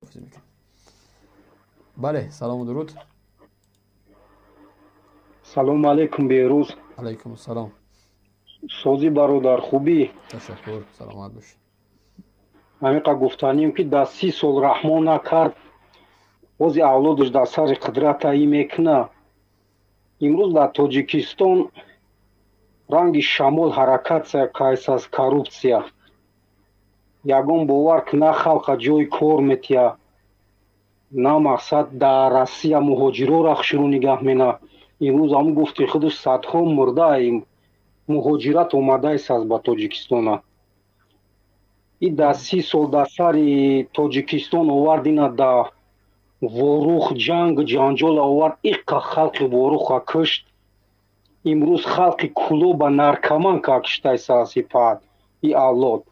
Мекунем. Бале, салому дуруд. Салому алейкум, Беҳрӯз. Алайкум ассалом. Созӣ, бародар, хубӣ? Ташаккур, саломат бошед. Ҳамиқа гуфтанем, ки дар 30 сол Раҳмон накард, бози авлодаш дар сари қудрат аи мекуна. Имрӯз дар Тоҷикистон ранги шамол ҳаракатсия кайсас коррупсия. Ягон бовар ки на халқа ҷои кор метия, на мақсад дар Россия муҳоҷироро хушрӯ нигаҳ мена. Имрӯз ҳамн гуфти худаш, садҳо мурдаи муҳоҷират омадаистаз ба Тоҷикистона. И дар 30 сол дар сари Тоҷикистон овард, ина да Ворух ҷанг ҷанҷол овард, иққа халқи Воруха кушт. Имрӯз халқи Кулоба наркоман ка киштайсасипад. И авлод,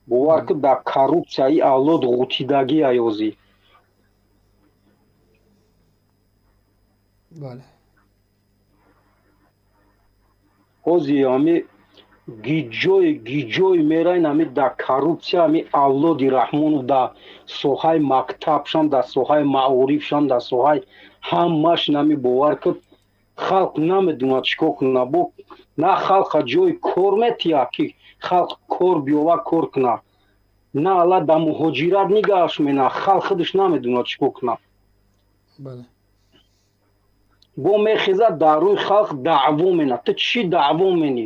бовар ки, дар коррупсия и авлод ғутидагӣ аёзӣ. Бале. Ҳози ҳами гиҷои гиҷои мерайн, ҳами дар коррупсия ҳами авлоди Раҳмонов дар соҳаи мактабшам, дар соҳаи маорифшам, дар соҳаи ҳамаш нами. Бовар ки, халқ намедонад чӣ кор куна. Бо на халқа ҷои кор метия, ки халқ кор биёва, кор куна, на ала дар муҳоҷират нигаҳш мена. Халқ худаш намедонад чӣ кор куна. Бале. Бо мехезад, дар рӯи халқ даъво мена. Ту чӣ даъво менӣ,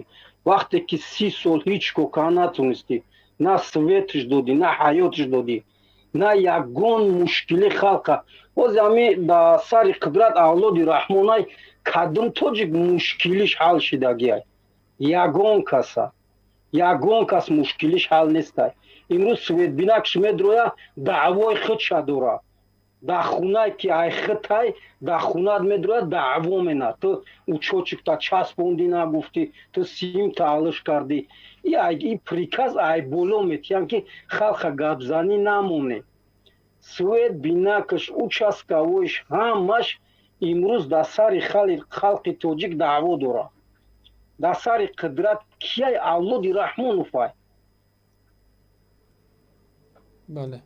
вақте ки 30 сол ҳеҷ кор карда натонистӣ? На светш додӣ, на ҳаётш додӣ, на ягон мушкили халқа. Боз ҳами дар сари қудрат авлоди Раҳмонай, кадом тоҷик мушкилиш ҳал шидагиай? Ягон каса, ягон кас мушкилиш ҳал нестай. Имрӯз светбинакш медроя, даъвои худша дора. Дар хунае ки ай хитай, дар хунат медрояд, даъво мена: ту учётчикта часпондӣ, нагуфтӣ, ту симта алиш кардӣ. И приказ ай боло метиҳам, ки халқа гапзанӣ намоне. Свет бинакаш, участковойш, ҳамаш имрӯз дар сари халқи тоҷик даъво дорад. Дар сари қудрат кияй? Авлоди Раҳмоновай. Бале.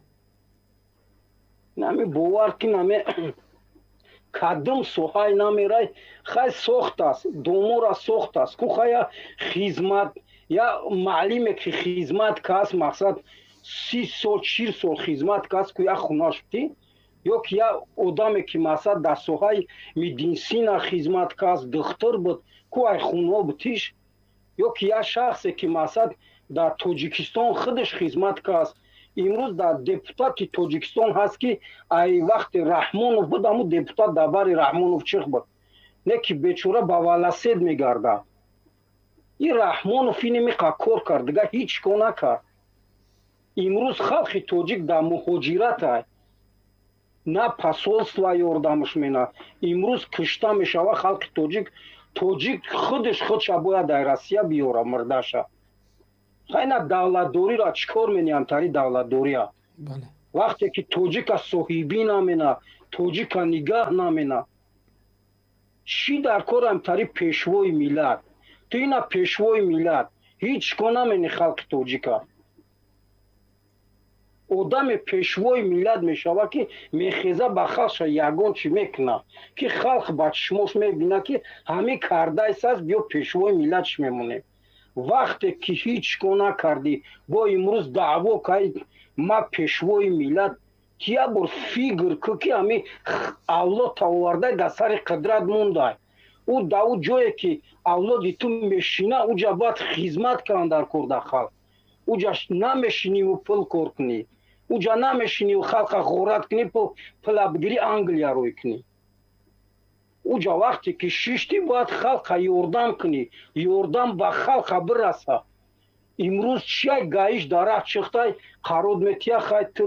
Нами, бовар ки, нами кадом соҳаи намерай. Хай, сохтааст, домора сохтааст ку. Хая хизмат, я маълиме ки хизмат кас, мақсад, 30 сол, 40 сол хизмат кас ку, я хуна шудӣ? Ё ки я одаме ки, мақсад, дар соҳаи медицина хизмат кас, духтур буд ку, ай хунҳо бутиш? Ё ки я шахсе ки, мақсад, дар Тоҷикистон худаш хизмат кас? Имрӯз дар депутати Тоҷикистон ҳаст, ки ай вақти Раҳмонов буд, ҳамун депутат дар бари Раҳмонов чих буд, не ки бечора ба велосипед мегардад. И Раҳмонов инемиқа кор кард, дига ҳеҷ кор накард. Имрӯз халқи тоҷик дар муҳоҷиратай, на посольство ёрдамаш мена. Имрӯз кишта мешава халқи тоҷик. Тоҷик худаш худша бояд дар Россия биёра мурдаша. Хайна, давлатдориро чӣ кор мениҳам тари давлатдория, вақте ки тоҷика соҳибӣ намена, тоҷика нигаҳ намена? Чӣ дар корам тари пешвои миллат? Ту ина пешвои миллат, ҳеҷ кор намени халқи тоҷика. Одаме пешвои миллат мешава, ки мехеза, ба халқша ягон чӣ мекуна, ки халқ ба чишмош мебина, ки ҳамин кардайсаст, биё пешвои миллатш мемонем. Вақте ки ҳеҷ кор накардӣ, бо имрӯз даъво кай, ма пешвои миллат. Ки як бор фикр ку, ки ҳами авлодта овардай, дар сари қудрат мондай. Ӯ дар ӯ ҷое ки авлоди ту мешина, уҷа бояд хизмат кунанд дар кор дар халқ. Уҷа намешиниву пул кор кунӣ, уҷа намешиниву халқа ғорат кунӣ, пула бигирӣ, Англия рӯй кунӣ. Уҷа вақте ки шиштӣ, бояд халқа ёрдам кунӣ, ёрдам ба халқа бираса. Имрӯз чия гаиш дарахт чихтай, қарод метия. Хай, ту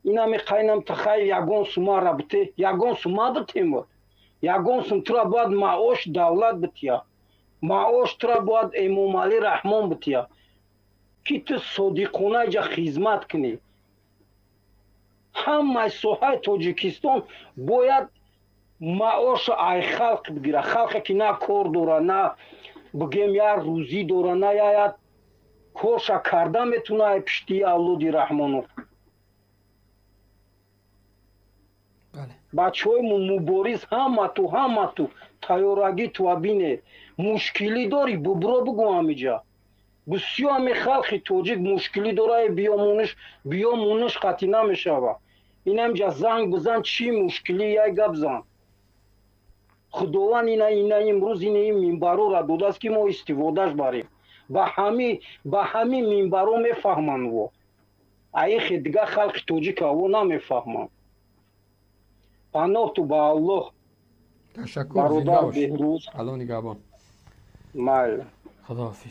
инами қайнам хай, ягон сумара бите, ягон сума битем, ягон сум тура бояд маош давлат бития, маош тура бояд Эмомалӣ Раҳмон бития, ки ту содиқона иҷа хизмат кунӣ. Ҳамаи соҳаи Тоҷикистон бояд маоша ай халқ бигира. Халқе ки на кор дора, на бигем я рӯзӣ дора, на я корша карда метуна, ай пишти авлоди Раҳмонов. Бачаҳои мубориз, ҳамату, ҳамату тайёрагӣ туа бине. Мушкилӣ дорӣ, бубро, бугӯ. Ҳамиҷа бисёр ҳами халқи тоҷик мушкилӣ дора. Биёмуниш, биёмуниш қатъӣ намешава. Инамҷа занг бизан, чӣ мушкилӣ, яй гап зан. Худованд ина имрӯз ина ин минбарора додааст, ки мо истифодаш барем. Ба ҳами минбаро мефаҳманд во, аихе дигар халқи тоҷик аво намефаҳманд. Паноҳту ба Аллоҳ. Ташаккур. Бародар Беҳрӯз. Алло нигаҳбон. Майли. Худоҳофиз.